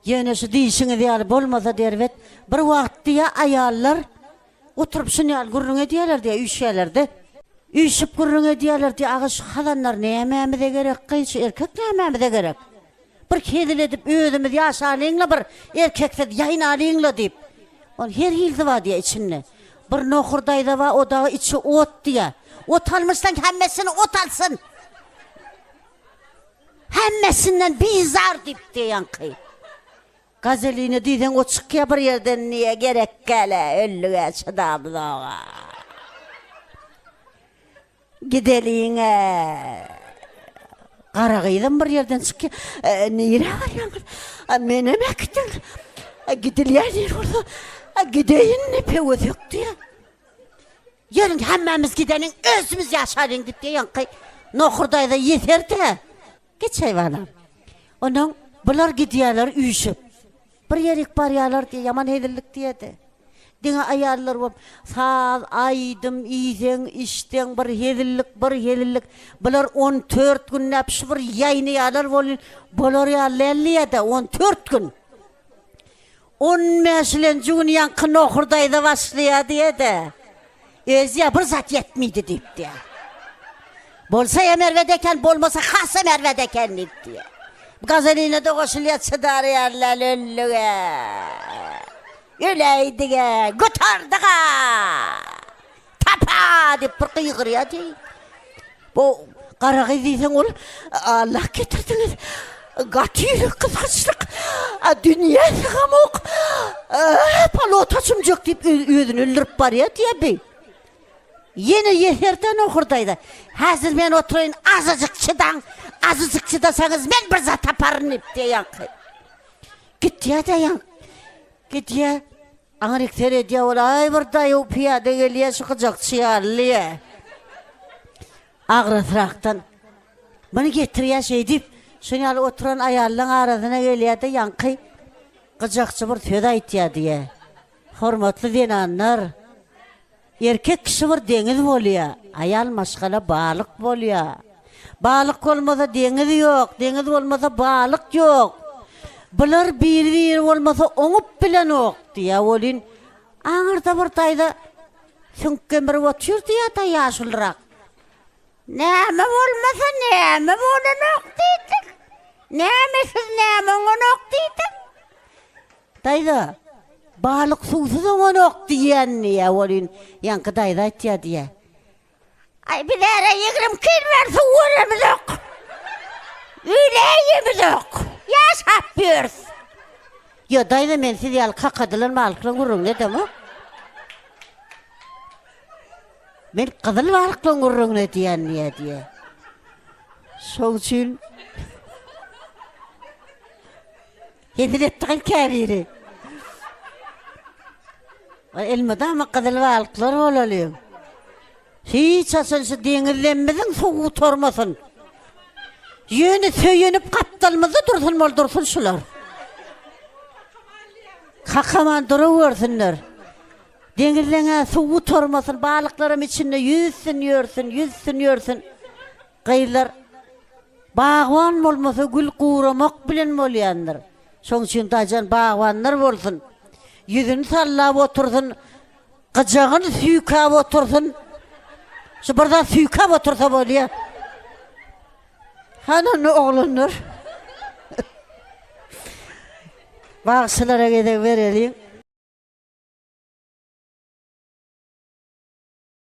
Ýöne şu diýşiňiz ýaly bolmasa-da erbet. Bir wagt diýýä aýallar oturyp şuny ýaly gürrüň edýäler diýýä üýşýäler-de. Üýşüp gürrüň edýäler diýýä, aga şu hazanlar nämämize gerek gyz, şu erkek nämämize gerek? Bir hezil edip özümiz ýaşalyň-la bir erkeksiz ýaýnalyň-la diýip. Ol her hilisi bar diýýä içinde. Bir nohur daýza bar o dagy içi ot diýýä. Ot almyşlaň hemmesini ot alsyn. Hemmesinden bizar diýipdi ýaňky. Gazeline diýseň o çykýa bir ýerden diýýä gerekgälä öllügä çydamyzog-a. Gideliň-ä. Gara gyzam bir ýerden çykýa. Nirä barýaňyz? Menem äkidiň. Gidilýän ýer bolsa gideýin diýip höwes ökdüýä. Ýörüň hemmämiz gideliň, özümiz ýaşalyň diýip ýaňky Nohur daýza ýeser-dä. Geçäý balam. Onnoň bular gidýärler üýşüp. Bir ýerik barýarlar diýýär, ýaman hezillik diýýär-de. Diňe aýallar bolup, saz, aýdym, iýseň, içseň bir hezillik, bir hezillik. Bular on dört günläp şu bir ýaýnaýarlar welin, bolar ýaly däl diýýär-de, on dört gün. On bäşilenji gün ýaňky Nohur daýza başlaýar diýe-de, Özýä bir zat ýetmidi diýip diýýär. Bolsa hem erbet eken, bolmasa hasam erbet eken diýip diýýär. Gazeline-de goşulýar, çydar ýaly öldüg-ä. Öläýdik-ä, gutardyk-a! Tapa! diýip bir gygyrýar diý. Bu gara gyz diýseň ol Allah getirdiňiz. Gaty ýürek gysgyçlyk. Dünýä sygamok. Palota çümjek diýip özüni öldürip barýar diýýär bi. Ýene ýeserden okurdaýda. Häzir men oturaýyn azajyk çydaň, azajyk çydasaňyz men bir zat taparyn diýip diýýär ýaňky. Gitýär-de ýaňky. Gidýär. Aňryk seredýär ol, aý bir daýaw pyýada gelýär şu gyjakçy ýaly diýýär. Agrasrakdan. Muny getirýär şeýdip, şuny ýaly oturan aýallaň arasyna gelýär-de ýaňky gyjakçy bir söz aýtýar diýýär. Hormatly zenanlar, Erkek kişi bir deňiz bolýa, aýal maşgala balyk bolýa. Balyk bolmasa deňiz ýok, deňiz bolmasa balyk ýok. Bular biri-biri bolmasa oňup bilenok diýýä welin, aňyrda bir daýza süňk gemirip otyr diýýä-de ýaşulyrak. Näme bolmasa näme bolanok diýdiň? Nämesiz näme oňanok diýdiň? Daýza, balyk suwsuz oňanok diýýän diýýä welin, ýaňky daýza aýtýa diýýä. Aý, biz äre 22 ýyl bäri suw göremizok. Öläýemizok. Ýaşap ýörüs. Ýo, daýza, men siz ýaly kakadylan balyklaň gürrüňini edemok. Men gyzyl balyklaň gürrüňini edýän diýýä diýýä. Şoň üçin Hezil etdi gyz käbiri. Elmydama gyzyl balyklar bolalyň. Hiç haçan şu deňizlemmiziň suwy gutarmasyn. Ýöne söýenip gapdalymyzda dursun bol dursun şular. Kakaman durubersinler. Deňizleň-ä suwy gutarmasyn, balyklaram içinde ýüzsün ýörsün, ýüzsün ýörsün. Gyzlar Bagban bolmasa gül guramak bilen bolýandyr. Şoň üçin daýjan bagbanlar bolsun. Ýüzüni sallap otursyn, gyjagyny süýkäp otursyn. Şu bir zat süýkäp otursa bolýar. Hany onda oglanlar? Bagşylara gezek bereliň.